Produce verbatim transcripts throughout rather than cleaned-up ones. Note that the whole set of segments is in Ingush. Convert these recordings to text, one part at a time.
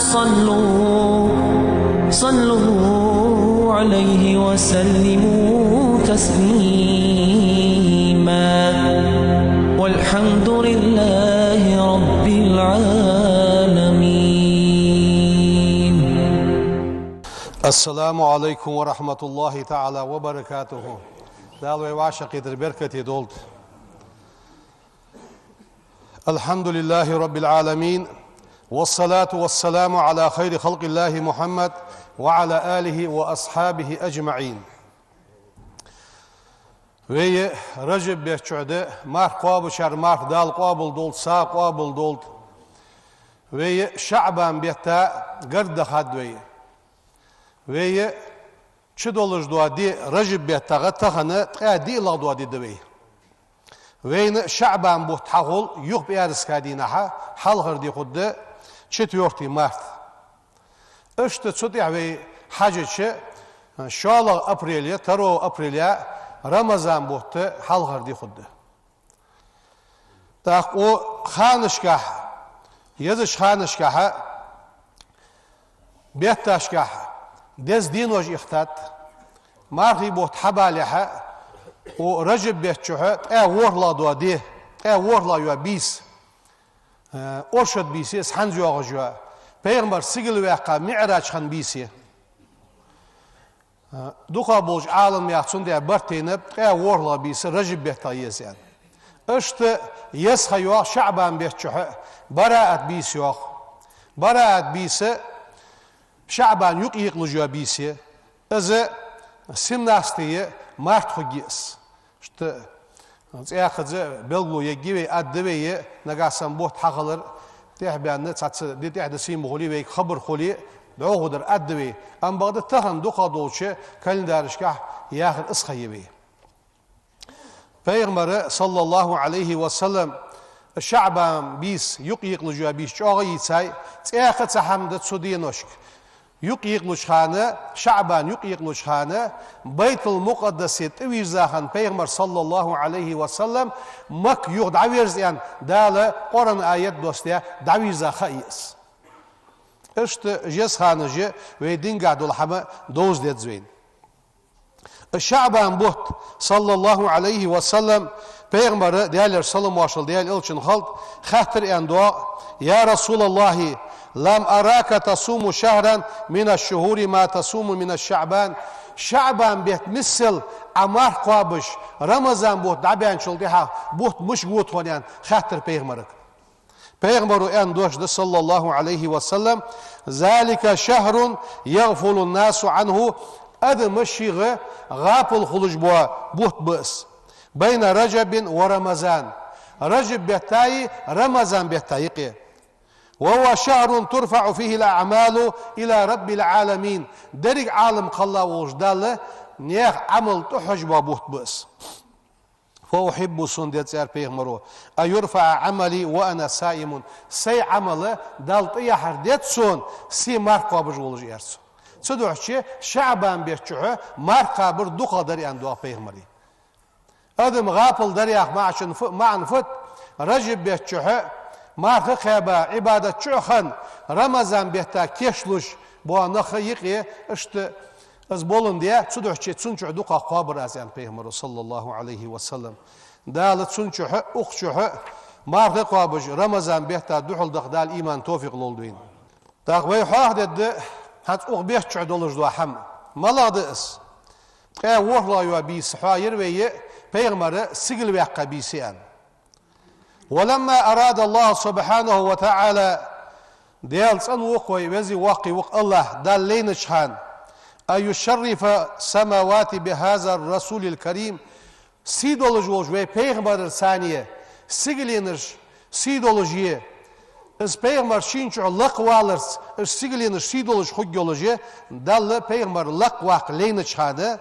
صلوا صلوا عليه وسلموا تسليما. والحمد لله رب العالمين. السلام عليكم ورحمة الله تعالى وبركاته. Дала вай вӀашагӀкхетар беркате долда. الحمد لله رب العالمين، والصلاة والسلام على خير خلق الله محمد وعلى آله وأصحابه أجمعين. Вай Ражаб бетта чухь да, марха кхоабачар марха Дала къоабал долда, сагӀа къоабал долда. Вай ШаӀбан бетта гаргадахад вай. Вай чу долаш дола ди Ражаб беттагӀа тахан ткъаь диълагӀа дола ди да вай. Вайна ШаӀбан бутт хьахул юха пӀаьраска дийнахьа, хьалхара ди хургда четвёртый март. Иштта цу тӀехьа вай хьажача, шоллагӀа апреле, второго апреля Рамазан бутт хьалхара ди хургда. ТӀаккха укх ханашкахь, езача ханашкахь, бетташкахь деза денош ихтад. Мархий бутт хьабалехьа, укх Ражаб бетта чухь ткъаь ворхӀлагӀа дола ди, ткъаь ворхӀлагӀа йола бийса, э, оршот бийса я из хӀанз йоагӀаш йола, пайхамар сигала ваьккха МиӀраж хинна бийса я. Дукхагӏа болча Ӏаламнаха цунна барт тайнаб, ткъаь ворхӏлагӏа бийса Ражаб бетта еза аьнна. Иштта еза ха йоагӏа ШаӀбан бетта чухь, Бараат бийса йоагӏа. Бараат бийса ШаӀбан юкъ йикъалуш йола бийса я. Из семнадцатый март хургья из. Иштта цӏаькхаза белгало ергья вай, адда вай, нагахь санна бутт хьахилар тӏехбаьнна, цхьацца ди тӏехьа да сийма хуле, вайга хабар хуле, дӏоагӏа дар адда вай. Амма бакъда тахан дукхагӏа долча календарашкахь яхар из ха я вай. Пайхамара, саллаллаху Ӏалайхи ва саллам, ШаӀбан бийса юкъ йикъалуш йола бийса чӏоагӏа йийцай, цӏаькха цхьа хӏама да цу деношка. Юкъ йикъалуча хана, ШаӀбан юкъ йикъалуча хана, Байтул-Мукъаддасе тӏавийрза хинна пайхамар, саллаллаху Ӏалайхи ва саллам, Макка юха дӏаверза аьнна, Дала Къуръан аят доссадаь дӏавийрза ха я из. Иштта еза ханаш я, вай дингахь дола хӏама довза деза вайна. ШаӀбан бутт, саллаллаху Ӏалайхи ва саллам, пайхамара, Даьлера салам-моаршал Даьла элчана хилда, хаьттар аьнна доагӏа: «يا رسول الله، لم أرك تصوم شهرا من الشهور ما تصوم من شعبان». ШаӀбан бетта миссел Ӏа марха кхоабаш, Рамазан бутт дӏабаьнначул тӏехьагӏа бутт мишта го тхона аьнна хаьттар пайхамарга. Пайхамара аьнна дош да, саллаллаху Ӏалайхи ва саллам: «ذلك شهر يغفل الناس عنه». Адамаш шийх гӏапал хулаш бола бутт ба из. «بين رجب ورمضان». Ражаб беттаи Рамазан бетта юкъе. «وهو شهر ترفع فيه الأعمال إلى رب العالمين». Деррига Ӏалам кхелла волча Далла наьха Ӏамал тӏахьожаш бола бутт ба из. «فأحب», сона деза, аьлар пайхамара, «أن يرفع عملي وأنا صائم». Сай Ӏамал Далла тӏаяхьар деза сона, се марха кхоабаш волаш, аьлар цо. Цудухьа ШаӀбан бетта чухь марха кхабар дукхагӏа дар аьнна доагӏа пайхамара. Адам гӏапал дар яха маӀан фу-, маӀан фуд, Ражаб бетта чухь марха кхаьба, Ӏибадат чухь хинна, Рамазан бетта кийчлуш бола нах юкъе, иштта из боландаь, цудухьа цун чухь дукхагӏа кхоабар аз аьнна пайхамара, саллаллаху Ӏалайхи ва саллам. Дала цун чухь, укх чухь марха кхоабаш Рамазан бетта духьал даха Дала иман, товфикъ лолда вайна. ТӀаккха вай хьоахадергда хӏанз укх бетта чухь долаш дола хӏама. МалагӀа да из? Ткъаь ворхӏлагӏа йола бийса хьоахайир вай, пайхамар сигала ваьккха бийса я аьнна. «ولما أراد الله سبحانه وتعالى», Даьла цӏена ва укх вай, веза-воккха ва укх Аллахӏ, Дала лайнача хана, «أن يشرف السماوات بهذا الرسول الكريم», сий долаш волча вай пайхамарца сигаленаш сий долаш я. Из пайхамар шийна чухь лакхваларца, уж сигаленаш сий долаш хургйолаш я, Далла пайхамар лакхваккха лайнача хана,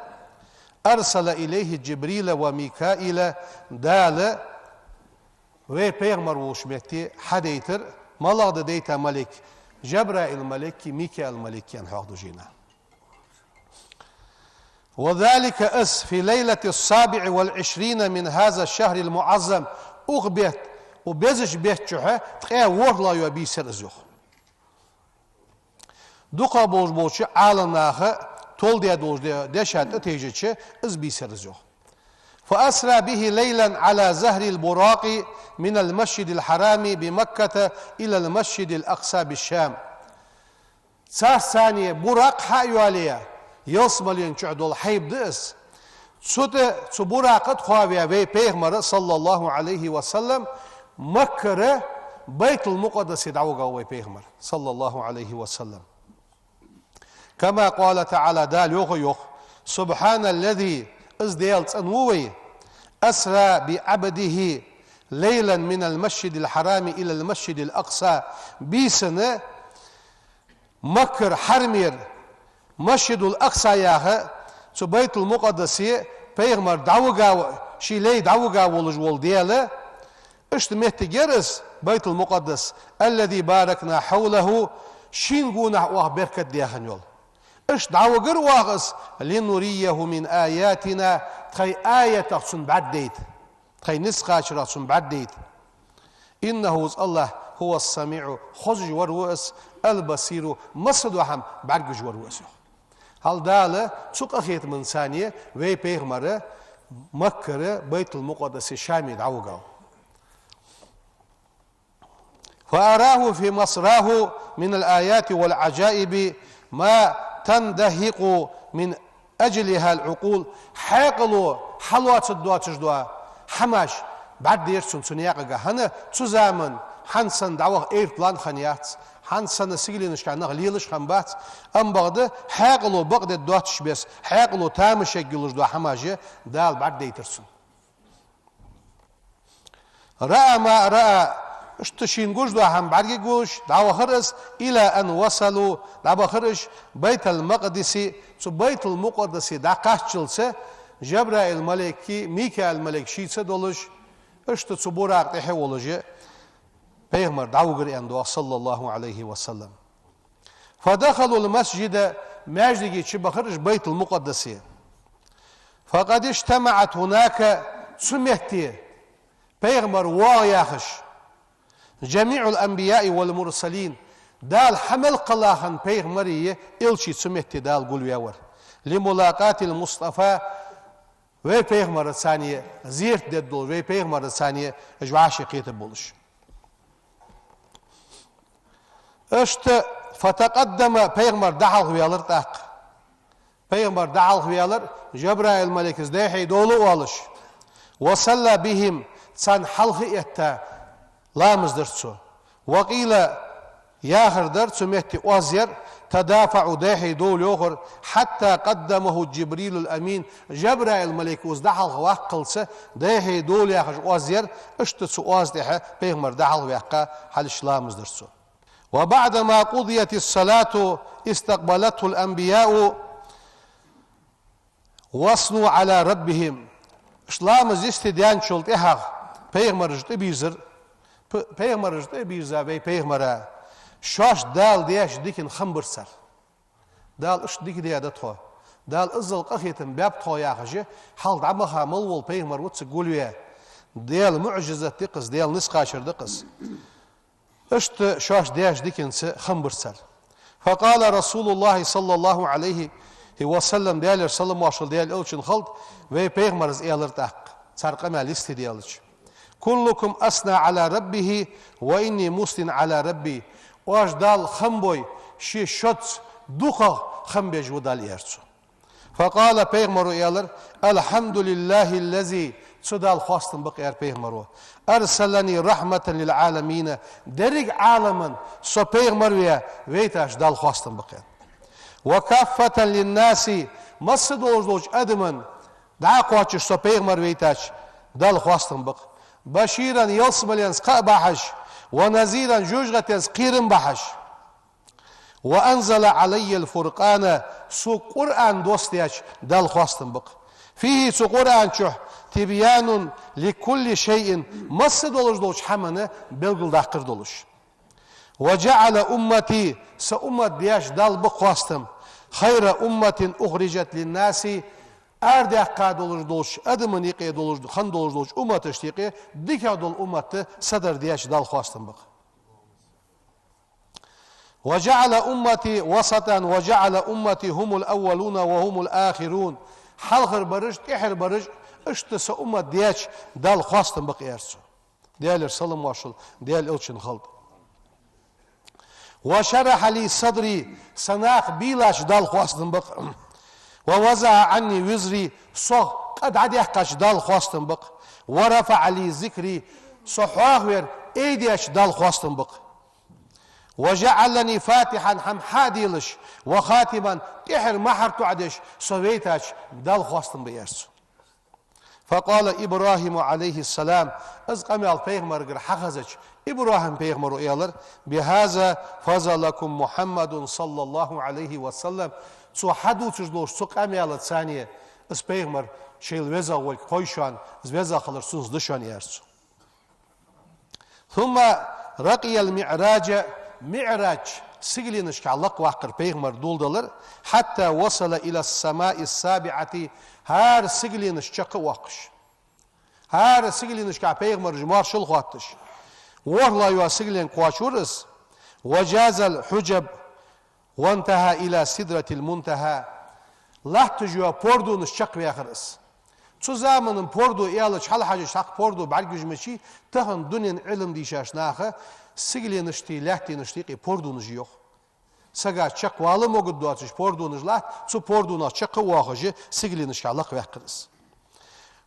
«أرسل إليه جبريل وميكائيل», Дала вай пайхамар волча метте хьадайтар, малагӏа да дайта малейк, Жабраил малейк, Микаил малейк аьнна хьоахаду жайна. «وذلك», из, «في ليلة السابع والعشرين من هذا الشهر المعظم», укх бетта, укх безача бетта чухь ткъаь ворхӏлагӏа йола бийса яр из, йоах. дукхагӀа болаш болча Ӏаламнаха толде долаш де-, дешаш тӀатийжача, из бийсар из, йоах. فأسرى به ليلا على ظهر البراق من المسجد الحرام بمكة إلى المسجد الأقصى بالشام. Царца цхьана Буракъ хьа а йоалае, ялсмален чу дола хьайба да из. Цу тӀа, цу Буракъа тӀа кхоаваь вай Пайхамар, саллаллахӀу Ӏалайхи ва саллам, Маккара Байтул-Мукъаддасе дӀавигав вай Пайхамар, саллаллахӀу Ӏалайхи ва саллам. كما قال تعالى, Дала йоах, йоах: سبحان الذي, из Даьла цӀена ва вай, أسرى بعبده ليلا من المسجد الحرام إلى المسجد الأقصى. Бийсанна Маккара хьарамера Масжидул-Акъса яха, цу Байтул-Мукъаддасе Пайхамар дӀавига, ший лай дӀавига волаш вола Даьла, иштта моттиг яр из, Байтул-Мукъаддас, الذي باركنا حوله, шийна гонахьа оаха беркат даь хинна йола. Иштта дӀавигар оаха из, لنريه من آياتنا, тхоай аятех цунна бӀаргадайта, тхоай низ кхачарах цунна бӀаргадайта. إنه, из АллахӀ, هو السميع, хозаш вар ва из, البصير, массадола хӀама бӀаргагуш вар ва из, йоах. Хьал Дала цу къахетамца цхьана вай Пайхамар Маккара Байтул-Мукъаддасе Шаме дӀавигав. فأراه في مسراه من الآيات والعجائب ما تنزهق من أجلها العقول. Хьаькъало хьалоацаргдоацаш дола хӀамаш бӀаргадайра цунна цу наькъага. ХӀана, цу заман хӀанз санна дӀаваха аэроплан хинна яц, хӀанз санна сигаленашка нах лелаш хинна бац, амма бакъда хьаькъало бакъдергдоацаш беса, хьаькъало тамаш ергйолаш дола хӀамаш Дала бӀаргадайтар цунна. رأى ما رأى, иштта шийна гуш дола хӀама бӀаргагуш, дӀавахар из, إلى أن وصلوا, дӀабахар уж, بيت المقدس, цу Байтул-Мукъаддасе дӀакхаччалца, Жабраил-малейкеи Микаил-малейкеи шийца долаш, иштта цу Буракъа тӀехьа волаш, Пайхамар дӀавигар аьнна доагӀа, саллаллахӀу Ӏалайхи ва саллам. فدخلوا المسجد, маьждига чу бахар уж, Байтул-Мукъаддасе. فقد اجتمعت هناك, цу метте Пайхамар воагӀа яхаш, جميع الأنبياء والمرسلين, Дала хьа мел кхеллача пайхамарий, элчий цу метте Дала гулваь вар. لملاقاة المصطفى, вай Пайхамарца цхьана зерат дергдолаш, вай Пайхамарца цхьана уж вӀаший кхетаргболаш болаш. Иштта, فتقدم, Пайхамар дӀахьалхаваьлар тӀаккха. Пайхамар дӀахьалхаваьлар, Жабраил-малейкас дехьа довла оалаш. وصلى بهم, царна хьалха а этта, ламаз дир цо. وقيل, яхар дар, цу метте оаз яр, تدافعوا, дехьа довла йоахар, حتى قدمه جبريل الأمين, Жабраил-малейк из дӀахьалхаваккхалца, дехьа довла яхаш оаз яр, иштта цу оаз тӀехьа Пайхамар дӀахьалхаваьккха, хьалхашка ламаз дир цо. وبعدما قضيت الصلاة استقبلته الأنبياء وأثنوا على ربهم. Иштта ламаз йисте даьнначул тӀехьагӀа пайхамараш тӀабийрзар, п-, пайхамараш тӀабийрза вай Пайхамара, шоашта Дала деш дикан хам бир цар. Дала иштта дика даьд тхо, Дала иззал къахетам баьб тхо яхаш, хьалха дӀа ма хаа мел вола пайхамар ва цига гулваь. Даьла муӀжизат да-кх из, Даьла низ кхачар да-кх из. Иштта шоашта деш диканца хам бир цар. فقال رسول الله صلى الله عليه وسلم, Даьлера салам-моаршал Даьла элчанна хилда, вай Пайхамара аьлар тӀаккха, цар къамаьл йисте даьлча: كلكم أثنى على ربه وإني مثن على ربي. Оаш Далла хам бой, ше шоца дукхагӀа хам беш ва Далла, аьлар цо. فقال, Пайхамаро аьлар: الحمد لله الذي, цу Далла хоастам ба-кх, аьлар Пайхамаро, أرسلني رحمة للعالمين, деррига Ӏаламан со пайхамар ве вайтача Далла хоастам ба-кх, аьлар. وكافة للناس, масса долаш долча адаман дӀа а кхоачаш со пайхамар вайтача Далла хоастам ба-кх. بشيرا, ялсмаленца кхаъ бахьаш, ونذيرا, жожагӀатенца кхерам бахьаш. وأنزل علي الفرقان, сога Къуръан доссадеча Далла хоастам ба-кх. فيه, цу Къуръан чу, تبيان لكل شيء, масса долаш долча хӀаман белгалдаккхар долаш. وجعل أمتي, са уммат деш Далла ба-кх хоастам, خير أمة أخرجت للناس, арадаьккха долаш долча адамий юкъе долаш, хинна долаш долча умматашта юкъе дикагӀа дола уммат са дар деш Далла хоастам ба-кх. وجعل أمتي وسطا وجعل أمتي هم الأولون وهم الآخرون. Хьалхара бараш, тӀехьара бараш, иштта са уммат деча Далла хоастам ба-кх, аьлар цо. Даьлера салам-моаршал Даьла элчанна хилда. وشرح لي صدري, са нах бийлача Далла хоастам ба-кх. ووزع عني وزري, сох къа дӀадаьккхача Далла хоастам ба-кх. ورفع لي ذكري, со хьоахавар айдеча Далла хоастам ба-кх. وجعلني فاتحا, хӀама хьа а делаш, وخاتما, тӀехьара мухӀар тоӀадеш со вайтача Далла хоастам ба, аьлар цо. فقال إبراهيم عليه السلام, из къамаьл пайхамарагара хьахезача, ИбрахӀим пайхамаро аьлар: بهذا فاز لكم محمد صلى الله عليه وسلم. Цо хьадувцаш долча цу къамаьлаца из пайхамар шоайла веза волга хой шоана, из веза хилар цунца да шоана, аьлар цо. ثم رقي المعراج, МиӀраж сигаленашка лакхваккхар пайхамар доладелар, حتى وصل إلى السماء السابعة, хӀара сигаленаш чакх а воаккхаш. ХӀара сигаленашка пайхамараш моаршал хоатташ, ворхӀлагӀа йола сигален кхоачавир из, وجاز الحجب وانتهى إلى سدرة المنتهى. Латташ йола пордонаш чакхваьхар из. Цу заман пордо аьлча, хьалхьежача, цхьаккха пордо бӀаргагуш ма яций, тахан дунен Ӏилма дийшача наха сигаленашта, лаьттанашта юкъе пордонаш я йоах. Сага чакхвала могаргдоацаш пордонаш латт, цу пордонах чакх а воаккхаш, сигаленашка лакхваьккхар из.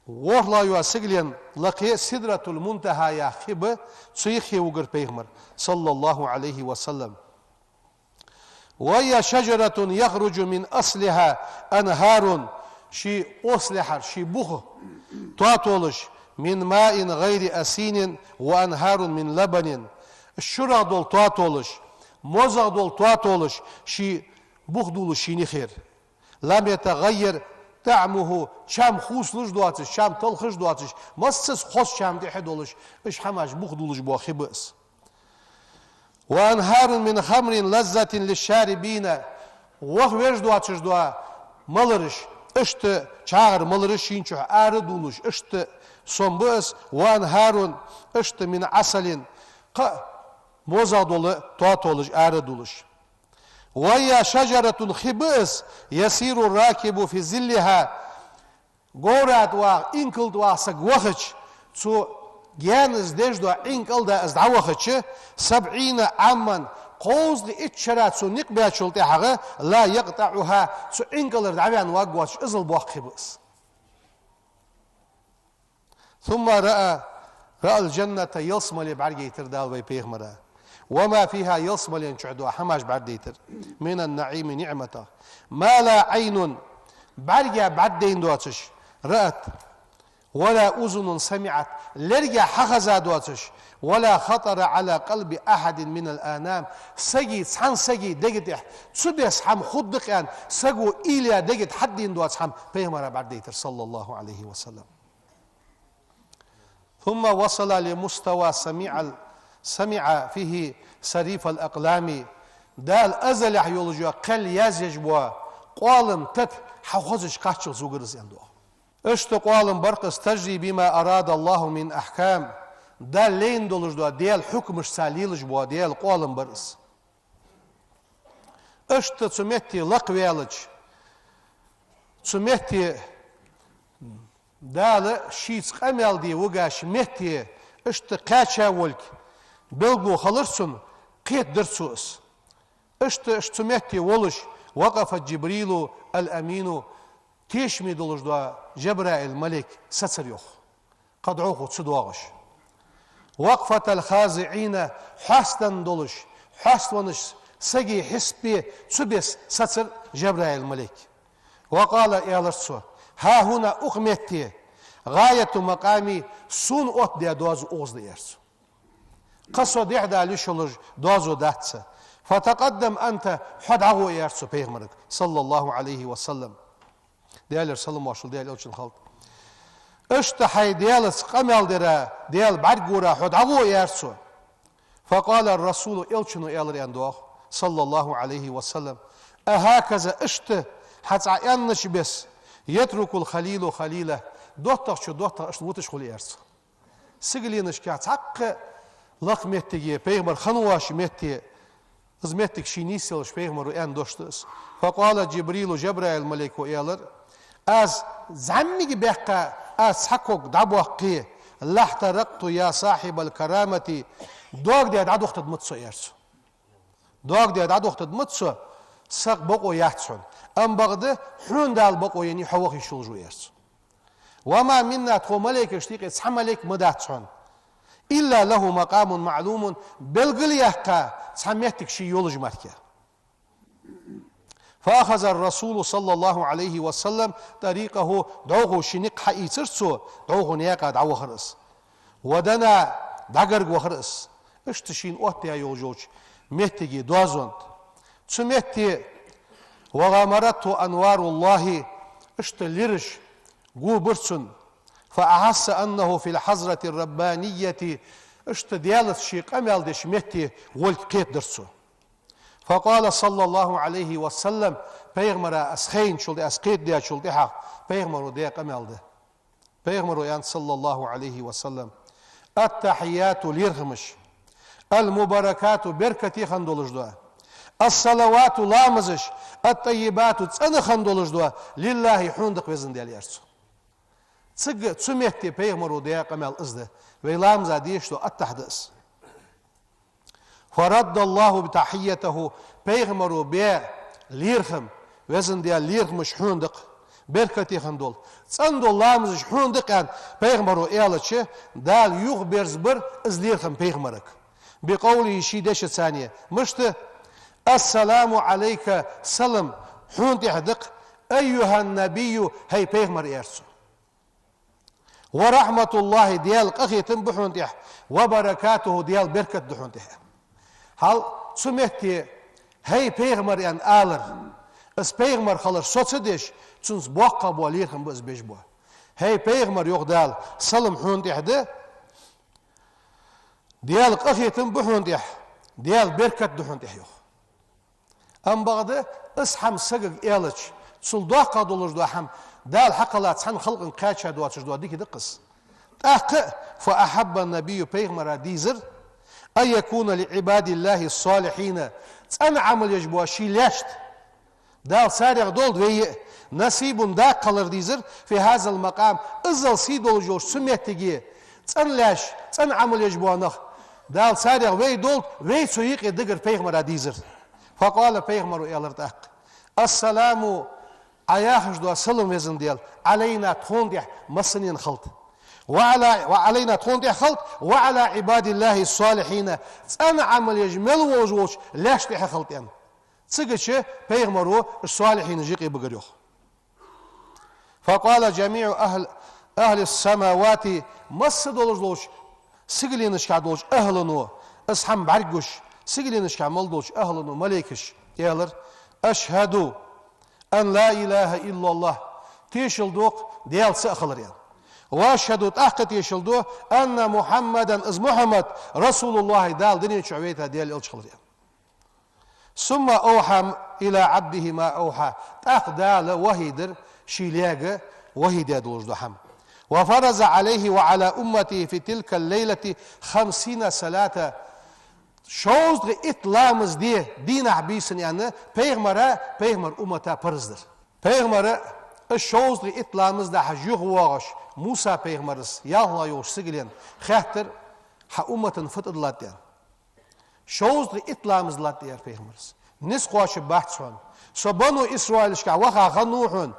ВорхӀлагӀа йола сигален лакхе Сидратул-Мунтахьа яха хи ба, цу хи вугар пайхамар, صلى الله عليه وسلم. وهي شجرة يخرج من أصلها أنهار, ший ослехьара, ший бух тоатолаш, من ماء غير أسن وأنهار من لبن. Шурах дола тоатолаш, мозах дола тоатолаш, ший бух дулаш шийна хер. لم يتغير طعمه, чам хувцалуш доацаш, чам талхаш доацаш, массаза хоза чам тӀехьа долаш, уж хӀамаш бух дулаш бола хи ба из. وأنهار من خمر لذة للشاربين. Ваха веш доацаш дола малараш, иштта чагӀар малараш шийна чухь ара а дулаш, иштта сом ба из, وأنهار, иштта من عسل, кхы а мозах дола тоатолаш ара а дулаш. وهي شجرة, хи ба из, يسير الراكب في ظلها, говра тӀа ваха, инкала тӀа ваха саг вахача, цу гаьна из деш дола Ӏин кӀал да из дӀавахача, سبعين عاما, кховзткъеи итт шера цо никъ баьчул тӀехьагӀа, لا يقطعها, цу Ӏин кӀалара дӀаваьнна варгвоацаш, иззал боккха хи ба из. ثم رأى، رأى الجنة, ялсмале бӀаргайтар Дала вай пайхамара. وما فيها, ялсмален чухь дола хӀамаш бӀаргадайтар, من النعيم, ниӀматех. ما لا عين, бӀарга бӀаргадайна доацаш, رأت, ولا أذن سمعت, лерга хьахеза доацаш, ولا خطر على قلب أحد من الأنام, сага, цхьан сага дега тӀа цу беса хӀама хургда-кх аьнна, саго уйла е дега тӀа хьадена доаца хӀама пайхамара бӀаргадайтар, صلى الله عليه وسلم. ثم وصل لمستوى سمع، سمع فيه صريف الأقلام. Дала азалехь йолаш йола кхел язъеш бола къоалама тата хьахозаш кхаччалца вугар из, аьнна доагӀа. Иштта къоалам бар-кх из: تجري بما أراد الله من أحكام. Дала лайна долаш дола Даьла хьукмашца лелаш бола Даьла къоалам бар из. Иштта цу метте лакхваьлча, цу метте Дала шийца къамаьл де вугаш метте иштта кхаьча волга белгало хилар цунна, кхетадар цо из. Иштта, иштта цу метте волаш, وقف جبريل الأمين, тешаме долаш дола Жабраил малейк сецар йоах, кхы дӀахо ца доагӀаш. وقفة الخاضعين, хьастанна долаш, хьаственнача сага хьисапе цу беса сецар Жабраил малейк. وقال, аьлар цо: ها هنا, укх метте, غاية مقامي, сона оттадаь доазув укхаза да, аьлар цо. Кхы со дехьа дала йиш йолаш доазув дац. فتقدم أنت, хьо дӀагӀо, аьлар цо пайхамарга, صلى الله عليه وسلم. Даьлера салам-моаршал Даьла элчанна хилда. Иштта хьай Даьлаца къамаьл дара, Даьла бӀаргагора хьо дӀагӀо, аьлар цо. فقال الرسول, элчано аьлар, аьнна доагӀа, صلى الله عليه وسلم: أهكذا, иштта хьа цӀа аьннача беса, يترك الخليل خليله, доттагӀчо доттагӀа иштта вуташ хул, аьлар цо. Сигаленашка цхьаккха лакха меттиге, пайхамар хинна воацача метте Из моттиг шийна нийсъелча пайхамаро аьнна дош да из. فقال جبريل, Жабраил малайко аьлар: «Аз зӀамига баьккха, аз цхьа ког дӀабоаккхе, لاحترقت يا صاحب الكرامة, доагадаь дӀадохийтаргда-кх со», аьлар цо. «Доагадаь дӀадохийтаргда-кх со, сох бокъо яц хьона. Амма бакъда, хьона Дала бокъо еннай, хьо ваха йиш йолаш ва», аьлар цо. «وما منا, тхо малайкашта юкъе цхьа малайк ма дац хьона, إلا له مقام معلوم, белгалъяьккха цхьа моттиг ший йолаш мара». فأخذ الرسول صلى الله عليه وسلم طريقه, дӀахо ший никъ хьаийцар цо, дӀахо наькъа дӀавахар из. ودنا, дӀагарга вахар из. Иштта шийна оттаяь йолаш йолча моттиге доазон тӀа. Цу метте وغمرته أنوار الله, иштта лираш гобир цунна. فأحس أنه في الحضرة الربانية, иштта Даьлаца ше къамаьл деш метте волга кхетадар цо. فقال صلى الله عليه وسلم, пайхамара из хайначул тӀе-, из кхетадаьчул тӀехьагӀа пайхамаро даь къамаьл да. Пайхамаро аьннад, صلى الله عليه وسلم: «التحيات, лерхӀамаш, المباركات, беркате хинна долаш дола, الصلوات, ламазаш, الطيبات, цӀена хинна долаш дола, لله, хьона да-кх, Везан Даьла», аьлар цо. Цига цу метте пайхамаро даь къамаьл из да. Вай ламаза деш дола аттахь да из. فرد الله تحيته, пайхамаро баь лерхӀам, Везан Даьла, лерхӀамаш хьона да-кх, беркате хинна дола, цӀена дола ламазаш хьона да-кх, аьнна, пайхамаро аьлча, Дала юхаберзабир из лерхӀам пайхамарга. بقوله, ший дешаца, мишта: «السلام عليك, салам хьона тӀехь да-кх, أيها النبي, хӀай пайхамар», аьлар цо. «ورحمة الله, Даьла къахетам ба хьона тӀехь, وبركاته, Даьла беркат да хьона тӀехь». Хьал цу метте «хӀай пайхамар» аьнна алар, из пайхамар хилар соцадеш, цунца боккхагӀа бола лерхӀам ба из беш бола. «ХӀай пайхамар, — йоах Дала, — салам хьона тӀехь да, Даьла къахетам ба хьона тӀехь, Даьла беркат да хьона тӀехь», йоах. Амма бакъда, из хӀама сагага аьлча, цул доккхагӀа долаш дола хӀама Дала хьакхелла цхьан халкъа кхаьча доацаш дола дика да-кх из. ТӀаккха «فأحب النبي», пайхамара дийзар, «أن يكون لعباد الله الصالحين», цӀена Ӏамал еш бола ший лаьшта, Дала царех долда вай а, «نصيب», дакъа хилар дийзар, «في هذا المقام», иззал сий долаш йолча цу меттиге, цӀена лаьш, цӀена Ӏамал еш бола нах, Дала царех вай долда, вай цу юкъе дигар пайхамара дийзар. «فقال», пайхамаро аьлар тӀаккха: «السلام», Ӏа яхаш дола салам, Везан Даьла, «علينا», тхона тӀехь массанена хилда. «وعلى», «وعلينا», тхона тӀехь хилда, «وعلى عباد الله الصالحين», цӀена Ӏамал еш мел волаш волча лаьшта тӀехь а хилда, аьнна. Цигача пайхамаро уж солихьинаш юкъе бигар, йоах. «فقال جميع أهل، أهل السماوات», масса долаш долча сигаленашка долча ахӀлано, из хӀама бӀаргагуш, сигаленашка мел долча ахӀлано, малейкаша, аьлар: «أشهد أن لا إله إلا الله», тешал ду-кх Даьла цаӀ хилар, аьнна. «وأشهد», тӀаккха тешал ду, «أن محمدا», из Мухьаммад, «رسول الله», Дала дунен чу вайта Даьла элча хилар, аьнна. «ثم أوحى إلى عبده ما أوحى». ТӀаккха Дала вахьий дир ший лага вахьий даь долаш дола хӀама. «وفرض عليه وعلى أمته في تلك الليلة خمسين صلاة». Шовзткъеи итт ламаз де дийнахьа, бийсанна, аьнна, пайхамара, пайхамара уммата парз дир. Пайхамара из шовзткъеи итт ламаз дахьаш юхавоагӀаш, Муса пайхамара ялхлагӀа йолча сигален хаьттар: «Хьа уммата фу тӀадиллад?» аьнна. «Шовзткъеи итт ламаз латт», аьлар пайхамара. «Низ кхоачаргбац хьона. Со бану Исраилашка ваха хиннав хьона.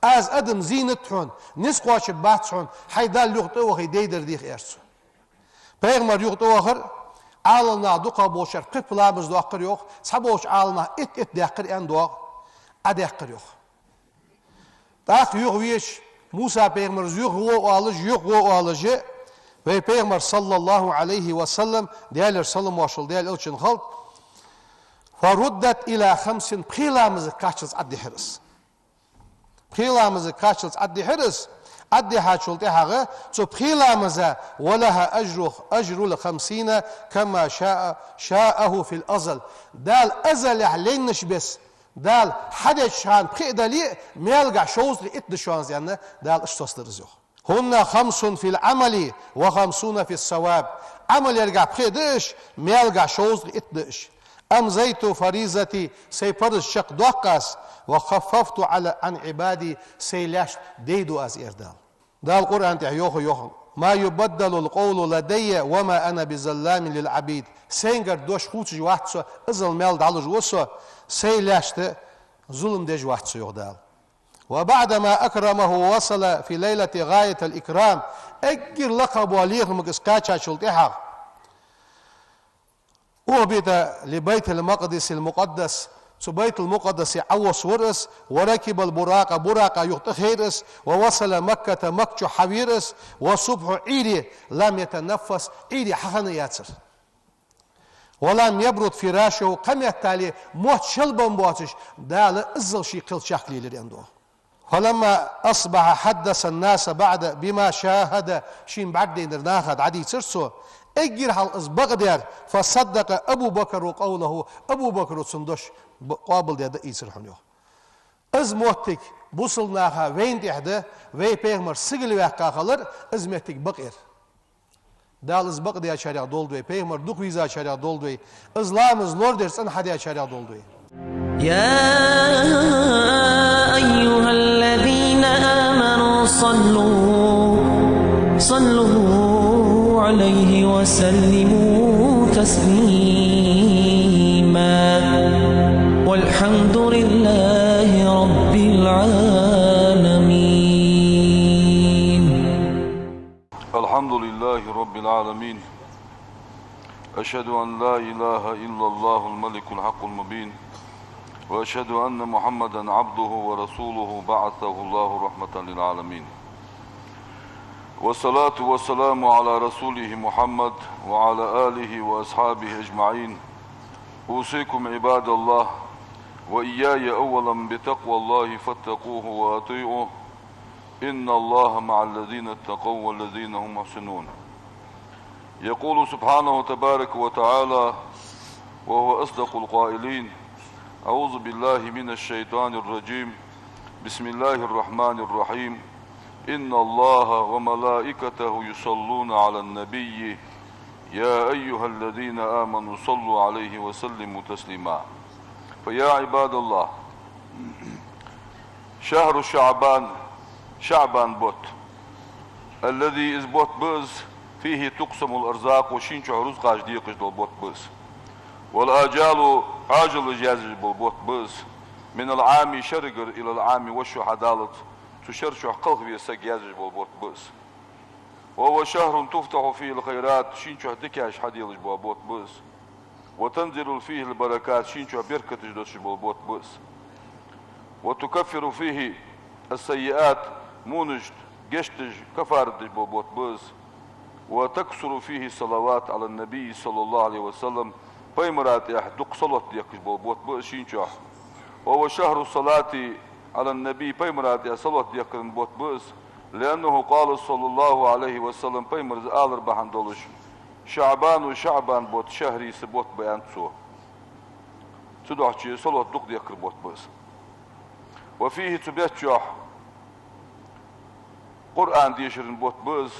Аз адам зийнад хьона. Низ кхоачаргбац хьона. Хьай Далла юха тӀавахе, дайдар деха», аьлар цо. Пайхамар юха тӀавахар, Ӏаламнах дукхагӀа болчар пхи-пхи ламаз доаккхар, йоах, цхьаболча Ӏаламнаха итт-итт даьккхар, аьнна, доагӀа, Ӏа даьккхар, йоах. ТӀаккха юхавеча, Муса пайхамара юхагӀо оалаш, юхагӀо оалаш, вай пайхамар, صلى الله عليه وسلم, Даьлера салам-моаршал Даьла элчанна хилда: «فردت إلى خمس», пхе ламазага кхаччалца Ӏодихьар из. Пхе ламазага кхаччалца Ӏодихьар из. Ӏодихьачул тӀехьагӀа цу пхе ламаза: «ولها أجر، أجر الخمسين كما شاء، شاءه في الأزل». Дала азалехь лайннача беса, Дала хьадеча хана пхиъ дале а, маьлгахь шовзткъеи итт да шоана из, аьнна, Дала иштта соцадар из, йоах. «هن خمس في العمل وخمسون في الثواب». Ӏамал яргахь пхиъ да уж, маьлгахь шовзткъеи итт да уж. أمضيت فريضتي, сай парз чакхдоаккх аз, وخففت على, عن عبادي, сай лаьшта дайду аз, аьлар Дала. Дала Къуръан тӀа йоах, йоах: ما يبدل القول لدي وما أنا بظلام للعبيد. Сайгара дош хувцаш вац со, иззал маьл дӀалуш ва со, сай лаьшта зулам деш вац со, йоах Дала. وبعدما أكرمه وصل في ليلة غاية الإكرام. Эггара лакхагӀа бола лерхӀамага из кхаьчачул тӀехьагӀа, أهبط لبيت المقدس المقدس, цу Байтул-Мукъаддасе Ӏовоссавир из, وركب البراق, Буракъа юха тӀахайра из, ووصل مكة, Макка чу хьавера из, والصبح, Ӏуйре, لم يتنفس, Ӏуйре хьахинна яцар. ولم يبرد فراشه, кхыметтел мотт шелбенна боацаш, Дала иззал ший кхел чакхлелира, аьнна да. فلما أصبح حدث الناس بعد بما شاهد, шийна бӀаргадайнар наха дӀадийцар цо. Эггара хьалха из бакъдаьр, فصدق أبو بكر قوله, Абу Бакра цун дош б-, къоабалдаь да ийцар хьона, йоах. Из моттиг бусалба наха вайна тӀехьа да, вай пайхамар сигала ваьккха хилар, из моттиг бакъ яр. Дала из бакъдаьчарех долда вай, пайхамар дукха вийзачарех долда вай, из ламаз лорадеш цӀена хьадаьчарех долда вай. يا أيها الذين آمنوا صلوا، صلوا عليه وسلموا تسليما. والحمد لله رب العالمين. الحمد لله رب العالمين. أشهد أن لا إله إلا الله الملك الحق المبين. وأشهد أن محمدا عبده ورسوله بعثه الله رحمة للعالمين. والصلاة والسلام على رسوله محمد وعلى آله وأصحابه أجمعين. أوصيكم عباد الله وإياي أولا بتقوى الله فاتقوه وأطيعوه. إن الله مع الذين اتقوا والذين هم محسنون. يقول سبحانه تبارك وتعالى وهو أصدق القائلين: أعوذ بالله من الشيطان الرجيم. بسم الله الرحمن الرحيم. إن الله وملائكته يصلون على النبي. يا أيها الذين آمنوا صلوا عليه وسلموا تسليما. فيا عباد الله، شهر شعبان, ШаӀбан бутт, الذي, из бутт ба из, فيه تقسم الأرزاق, шийна чухь рузкъаш декъаш дола бутт ба из. والآجال, Ӏоажалаш язъеш бола бутт ба из, من العام, шерагара, إلى العام, вӀашагӀа хьадаллалца, цу шера чухь кхалхаве саг язъеш бола бутт ба из. وهو شهر تفتح فيه الخيرات, шийна чухь дикаш хьаделаш бола бутт ба из. وتنزل فيه البركات, шийна чухь беркаташ доссаш бола бутт ба из. وتكفر فيه السيئات, вонаш, гешт деш, каффарат деш бола бутт ба из. وتكثر فيه الصلوات على النبي صلى الله عليه وسلم, пайхамара тӀехь дукха салот дехкаш бола бутт ба из шийна чухь. وهو شهر الصلاة على النبي, пайхамара тӀехь салот дехкара бутт ба из, لأنه قال صلى الله عليه وسلم, пайхамара из алар бахьан долаш: شعبان, ШаӀбан бутт, شهري, са бутт ба, аьннад цо. Цудухьа салот дукха дехкара бутт ба из. وفيه, цу бетта чухь, Къуръан дешара бутт ба из,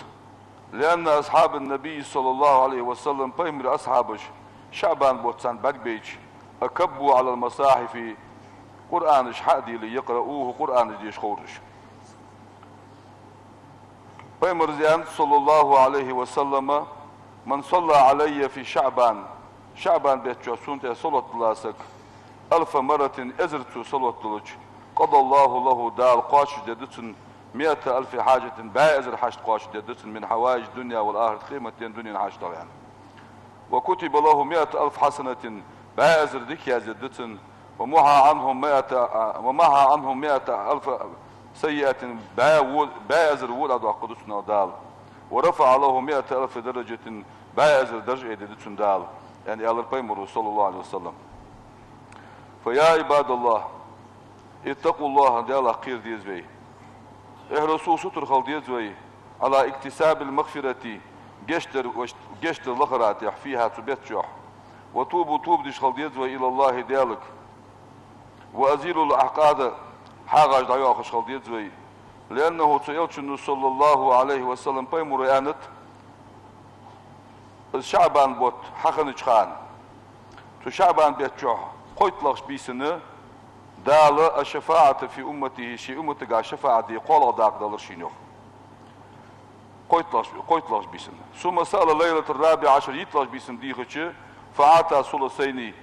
لأن أصحاب النبي صلى الله عليه وسلم, пайхамара асхьабаш, ШаӀбан бутт царна бӀаргабайча, أكبوا على المصاحف, Къуръанаш хьа а деле, يقرؤوه, Къуръанаш деша ховра уж. Пайхамара из аьннад, صلى الله عليه وسلم: من صلى علي في شعبان, ШаӀбан бетта чухь сона тӀа салот дилла саг, ألف مرة, эзар цо салот диллача, قضى الله له, Дала кхоачашдергда цунна, مائة ألف حاجة, бӀаь эзар хьашт кхоачашдергда цунна, من حوائج الدنيا والآخرة, къематдийнахьа, дунен хьаштагӀа, аьнна. وكتب له مائة ألف حسنة, бӀаь эзар дика яздергда цунна, ومحى عنه مائة، ومحى عنه مائة ألف سيئة, бӀаь во-, бӀаь эзар во дӀадоаккхаргда цунах Дала. ورفع له مائة ألف درجة, бӀаь эзар дарж айдергда цунна Дала, аьнна, аьлар пайхамара, صلى الله عليه وسلم. فيا عباد الله، اتقوا الله, Далах кхера деза вай. Эхь, Расул, сутара хила деза вай, على اكتساب المغفرة, гешт дар, гешт дар лахара тӀехь, فيها, цу бетта чухь. وتوبوا, тоба деш хила деза вай, إلى الله, Далага. وأزيلوا الأحقاد, хьагӀаш дӀайоахаш хила деза вай. لأنه, цу Элчано, صلى الله عليه وسلم, пайхамара аьннад, из ШаӀбан бутт хьахиннача хана, Цу ШаӀбан бетта чухь кхойтталагӀча бийсан Дала الشفاعة في أمته, ший умматагахь шафаӀат де кхоалагӀа дакъа далар шийна, йоах. КхойтталагӀча, кхойтталагӀча бийсан. ثم سأل ليلة الرابع عشر, йитталагӀча бийсан дийхача, فأعطى ثلثين,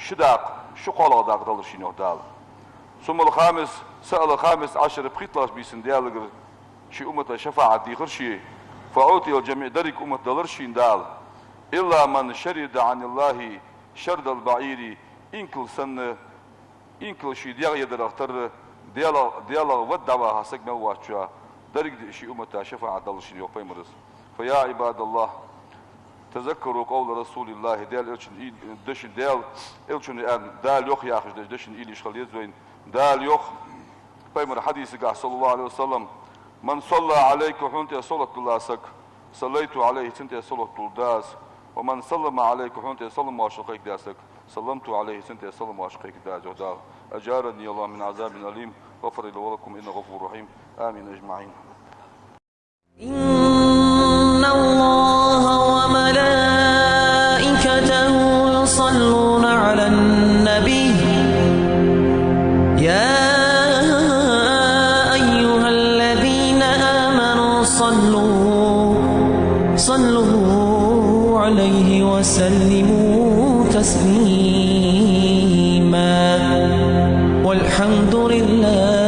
ши дакъа, ши кхоалагӀа дакъа далар шийна, йоах, Дала. ثم الخامس، سأل الخامس عشر, пхийтталагӀча бийсан Даьлагара ший уммата шафаӀат дийхар ше, فأعطي الجميع, деррига уммат далар шийна Дала. إلا من شرد عن الله شرد البعير, инкал санна, инкал ший дегӀ едарах тара, Даьла-, Даьлах вад дӀаваха саг мел воацачоа, деррига ший уммата шафаӀат далар шийна, йоах пайхамара. فيا عباد الله، تذكروا قول رسول الله, Даьла Элчан и-, дешан, Даьла Элчано аьнна, Дала йоах яхаш дешан уйла еш хила еза вайна. Дала йоах, пайхамара хьадисагахь, صلى الله عليه وسلم: من صلى عليك, хьона тӀа салот дилла саг, صليت عليه, цунна тӀа салот дулл да аз. ومن سلم عليك, хьона тӀа салам-моаршал кхайкадаь саг, سلمت عليه, цунна тӀа салам-моаршал кхайкадаь аз, йоах Дала. أجارني الله من عذاب أليم، غفر لي ولكم، إنه غفور رحيم. آمين أجمعين. إن الله وملائكته يصلون على النبي، يا أيها الذين آمنوا صلوا، صلوا عليه وسلموا تسليما. والحمد لله